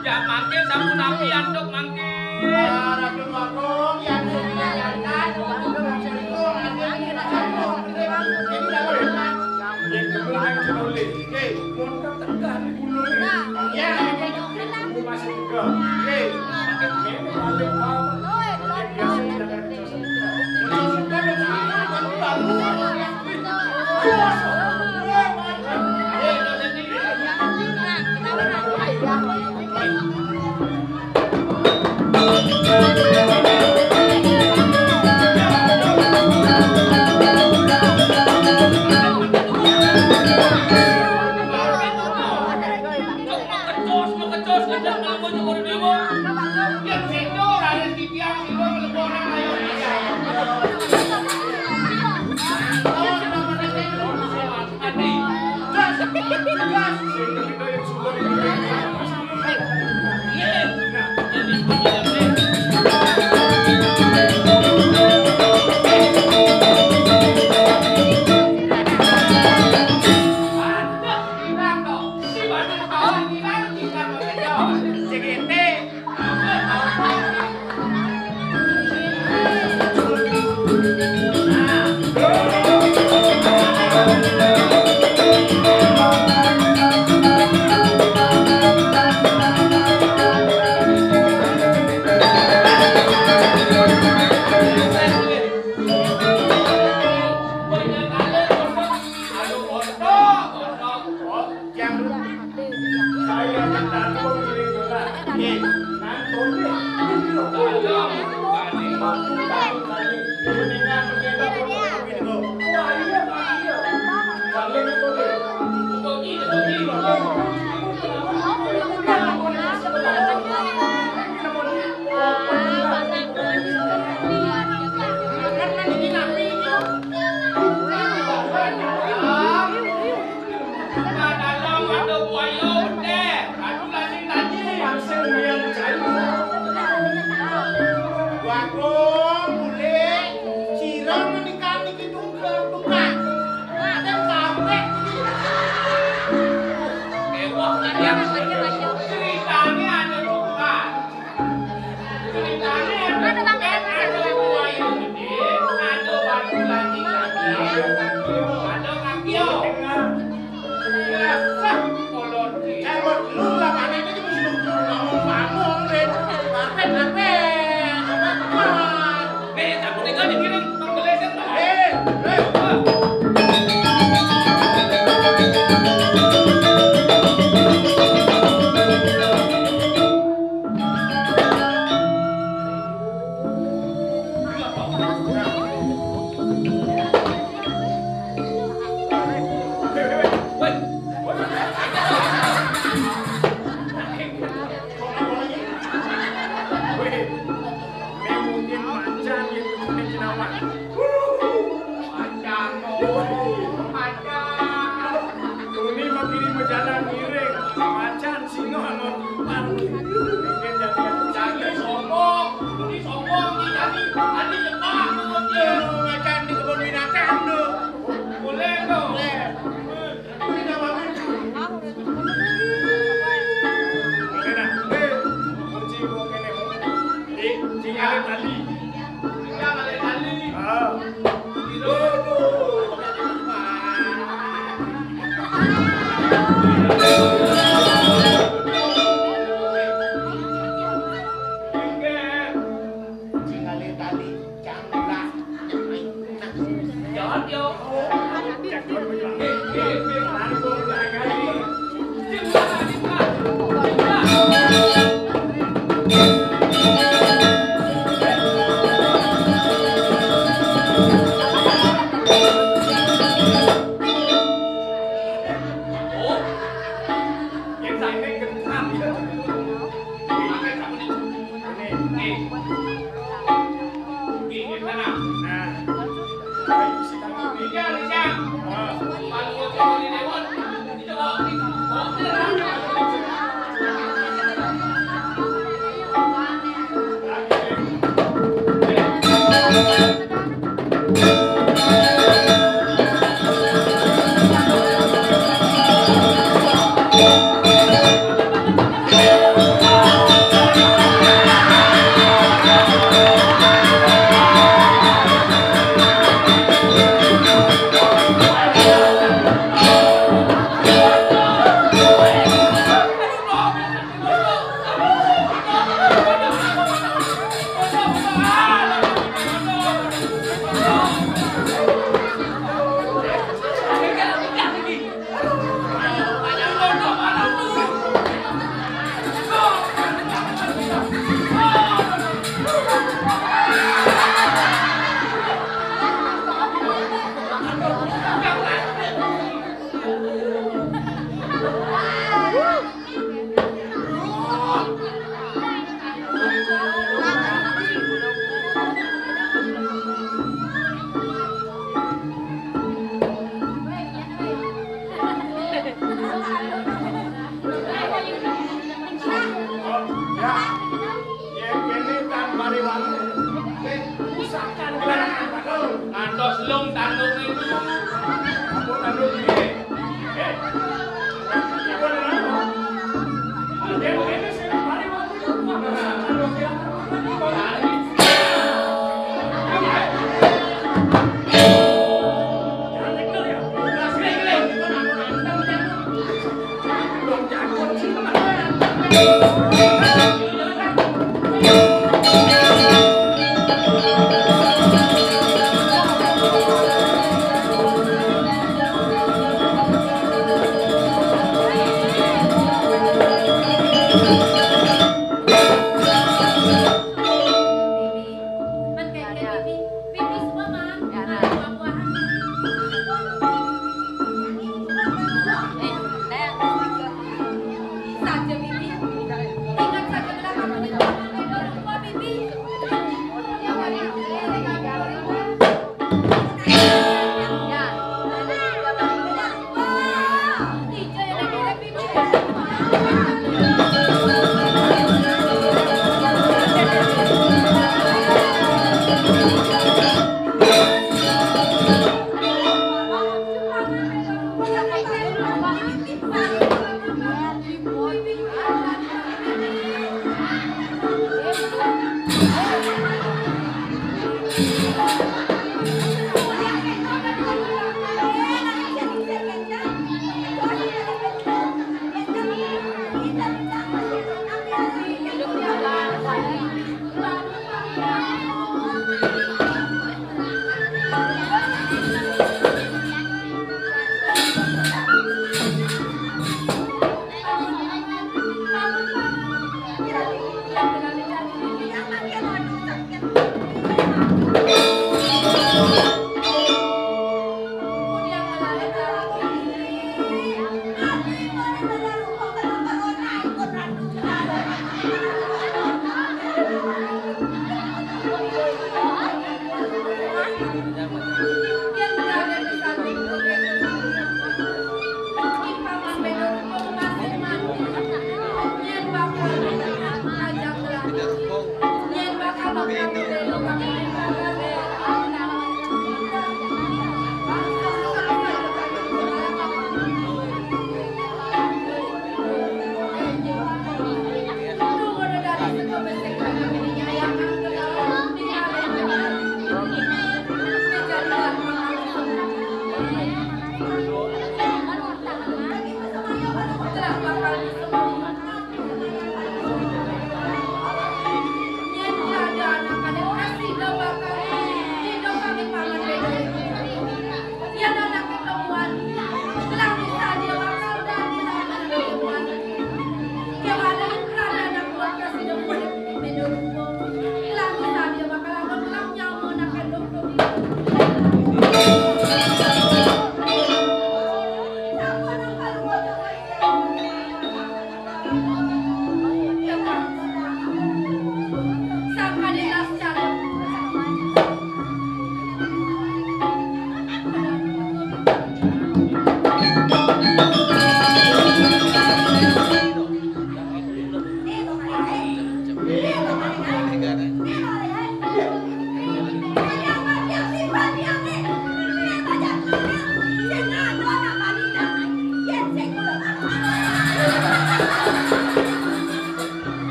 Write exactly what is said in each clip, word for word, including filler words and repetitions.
Ya, mangke sampun napi antuk mangke. Wakung, Bule, sira menika niki tunggal tukang. Ada kawet iki. Ewah, ceritane ada tukang. Ada Bang Erwin. Ada Batu Lagi, ada Kakio. Dasar kolot iki. Eh, lu lah, anaknya cuma suruh ngomong bangun, Rin. Rapet, rapet. Rapet, rapet. Eh, aku tinggal di kiri, Bang Geleser, Bang. Eh, eh. Tuni makiri majalan ngiring, macan singa angon ipan. Mikir jadi anu. Jadi sombong, jadi sombong, jadi adi cepat. Macan di kebun binatang tu. Boleh tu. Boleh. Ya, yen kene tan mari wangi. Eh, pusaka gelar apa, Dul? Ngantos lung tanduk niku. Ampun, tanduk piye? Eh, ipun napa? Yen kene sing mari wangi, pusaka gelar apa?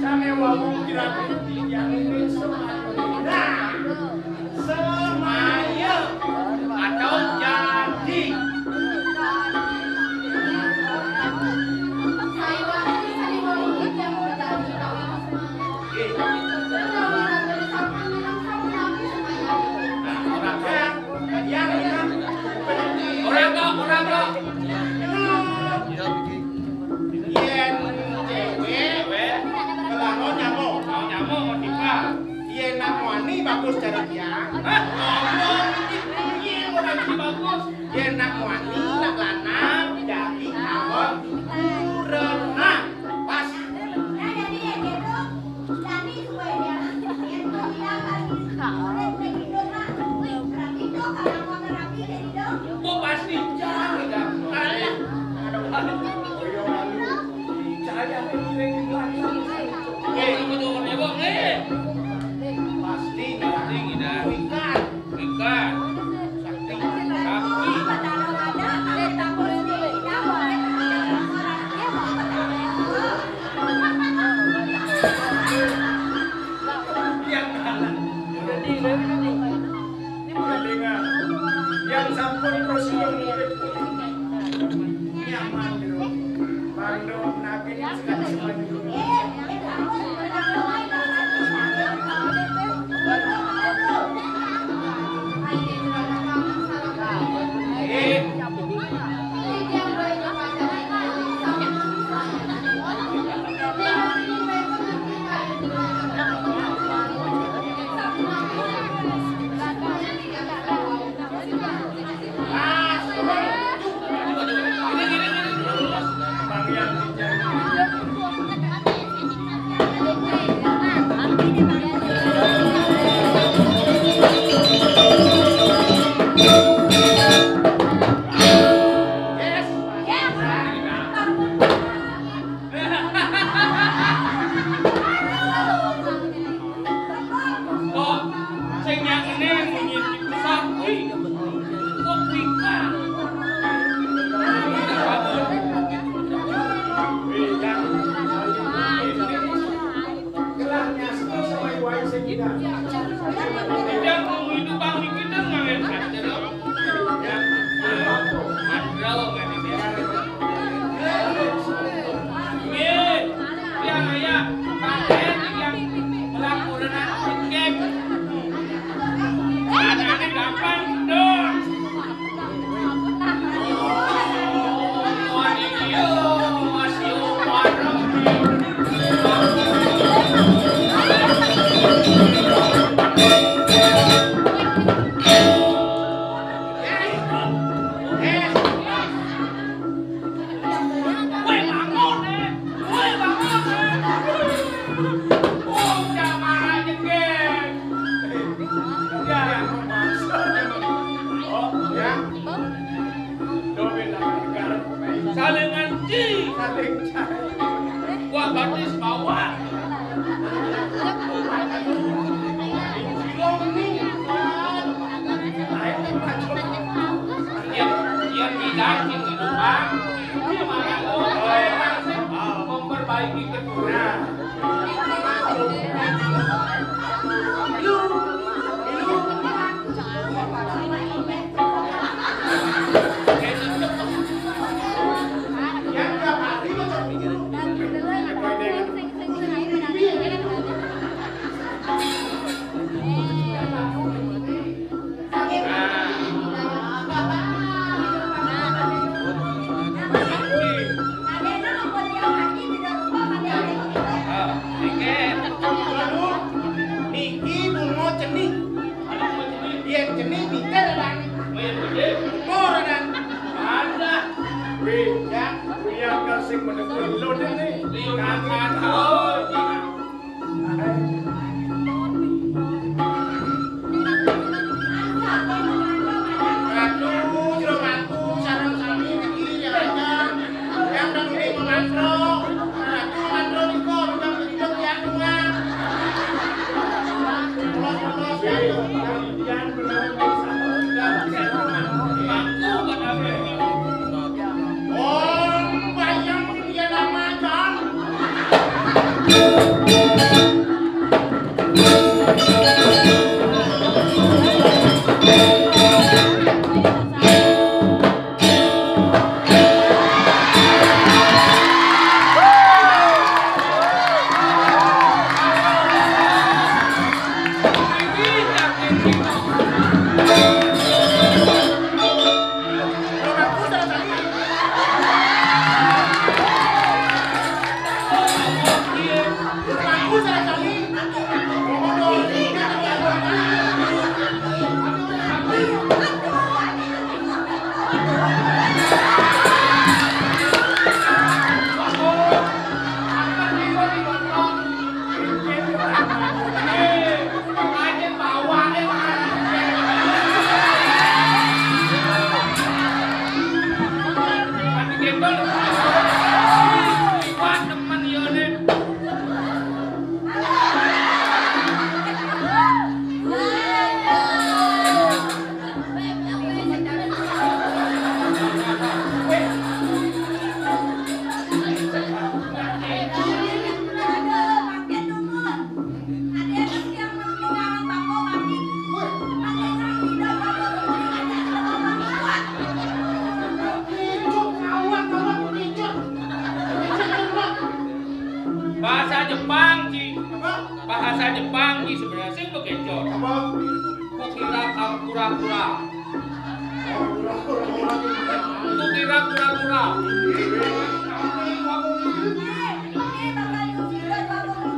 Sampai wau kira-kira yang ini semua. Nah. Semaya atau jadi. Orang kok, orang kok. Yén cewek, kelaro nyamuk. Mau nyamuk, mau nikah. Yén nak muani bagus cari tiang. Hah? Ngomong iki piye ora iki bagus? Yén nak muani, nak lanang, dadi awon kurenan. Pas. Oh, pasti jangan. Aduh, aduh. Pasti. Pasti, Ida. Ikan. Ikan. Sapi. Yang kalah. Yang sampun prosedur nyaman, Bro. Mandor naging. Kok sing nyakine munyi tikus sapi? Kok pikan? Tidak mau itu bang kita ngambil aja dong. Yén cening pinter, Bang. Pinter, Bang. Alah. Wih, ya, kuwi yang kasih menekuni lo deh nih. Liu makan. Oh. Ratu, jero mangku, sareng sami niki ya aja. Yang dan ini mengantro. Ratu ngantro niko, bukan begitu ya, Tuan. Los, los, ya. Mangku, bukan apa? Oh, bayang dia nama John. Bahasa Jepang, Ci. Apa? Bahasa Jepang, Ci, sebenarnya sing bekencot. Apa? Kukira kang kura-kura. Kukira kura-kura.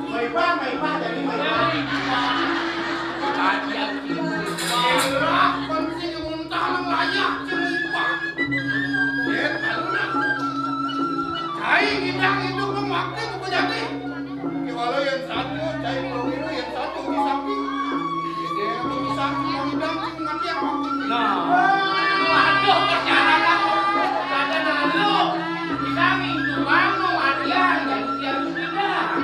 Maibah, maibah, jadi maibah. Elah, penting muntah nang layak, sing maibah. Yén, aluna. Cai ngidang hidup memakai buku jadi. Kéwala yén satu, cai Prawiro yén satu di samping. Yén di samping mau ngidang, sing mati apa? Nah. Waduh, perjalanan. Pada lalu. Ngidang itu bang mau latihan, jadi dia harus ngidang.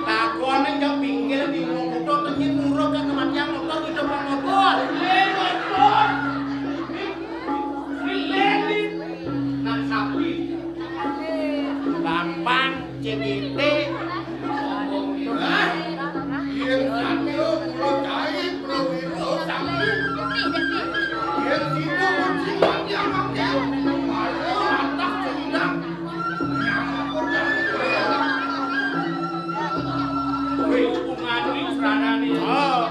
Takoné jauh pinggir di umum kuda, tenyit nurut ke kematian motor, hidup motor. Lé, motor. Lé, lé. Nang sapi. Gampang, C G T. Hah? Yén satu, mulo cai, Prawiro, sapi. Yén situ, kucing, mati, mati. Ayo, lantas, sendang. Wih, hubungan ini, serana nih. Oh.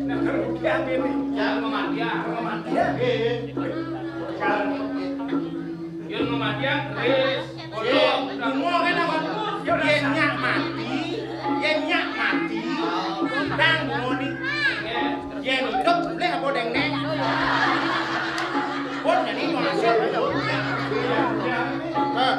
Nah, kerugian ini. Jangan kematian. Kematian. Iya. Yun kematian, wis. Iya. Dungo kan apa? Yén nyak mati, yén nyak mati, ndang dungo ni. Yén idup, boleh apa deng neng? Pun jadi manusia. Hah.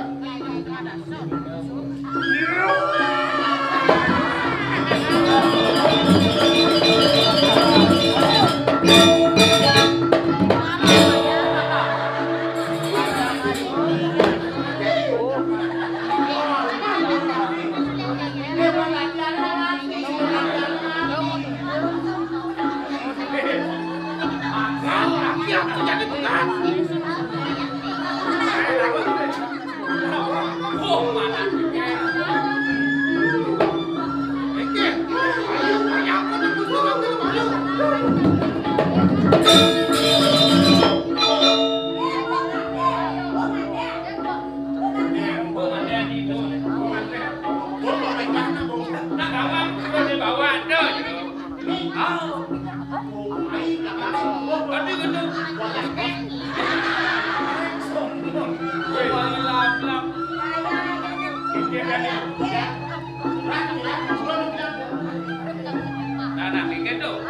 Nah, nah, mikir tuh.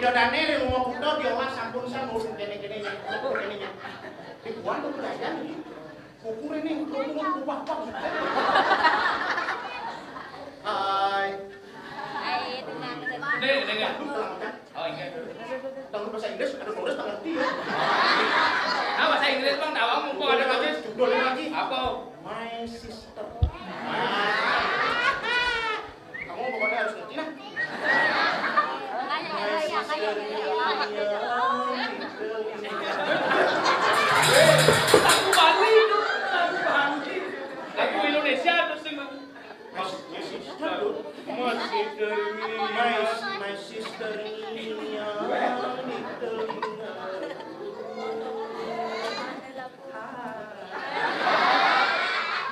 Yo dane ring Uma Kuta diolah sampun san urung kene-kene nya, urung kene nya. Dibuang tuh belajar iki. Kukur ini, kukur kubah-kubah. Hai. Hai, tenang, tenang. Dek, dengar. Aduh, pelan, Cak. Oh, ingat. Tanggung bahasa Inggris, ada nulis tak ngerti ya. Nah, bahasa Inggris, Bang, tahu mumpung ada lagi. Judulnya lagi. Apa? My sister. Kamu pokoknya harus ngerti lah. My sister. Lagu Bali itu, lagu Bali. Lagu Indonesia terus itu. My sister. My, my sister yang di telinga.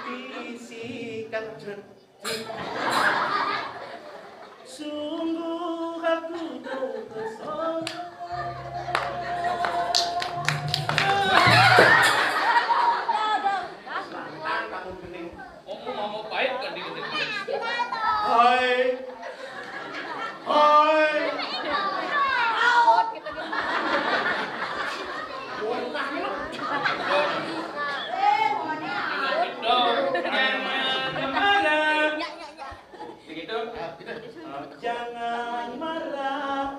Bisikan. Sungguh aku terpesona. Lantang kamu bening. Oh, mau pahit kan di Hai. Hai. Bongkah nih lo. Begitu. Jangan marah,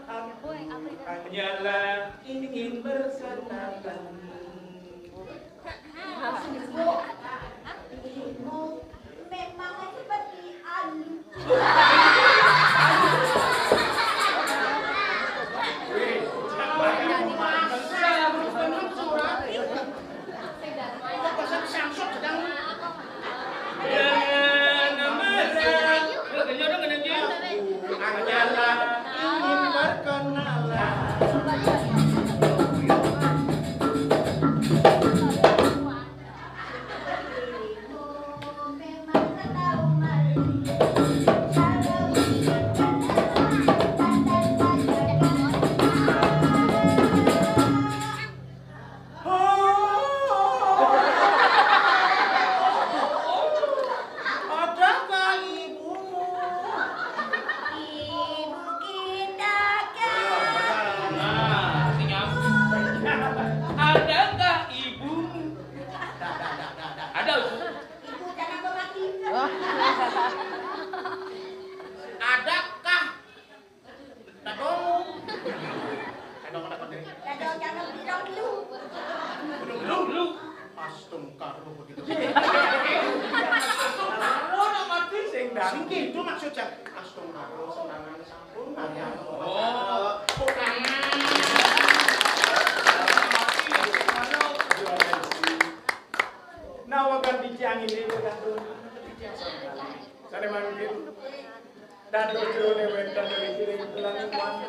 hanyalah ingin berkenalan. Memang seperti anu. Pasang sangsot sedang. Jangan marah. Yuk, genjot dong, genjot. Hanyalah ingin berkenalan. Adakah ibumu? Ibu kita kan. Nah, si nyambung. Adakah ibumu? Ada, Bu. Ibu jangan mati. Adakah? Dadong. Dadong apa nih? Dadong jangan bilang lu. Belum, belum, belum. Astungkaro begitu. Lo nak mati sing Sing gitu maksudnya. Astungkaro senangan sampun. Oh. Bukan. Nawakan titiang ini, Datuk. Sane mangkin. Datuk Jero Newenta dari Kiring Bulan Wan.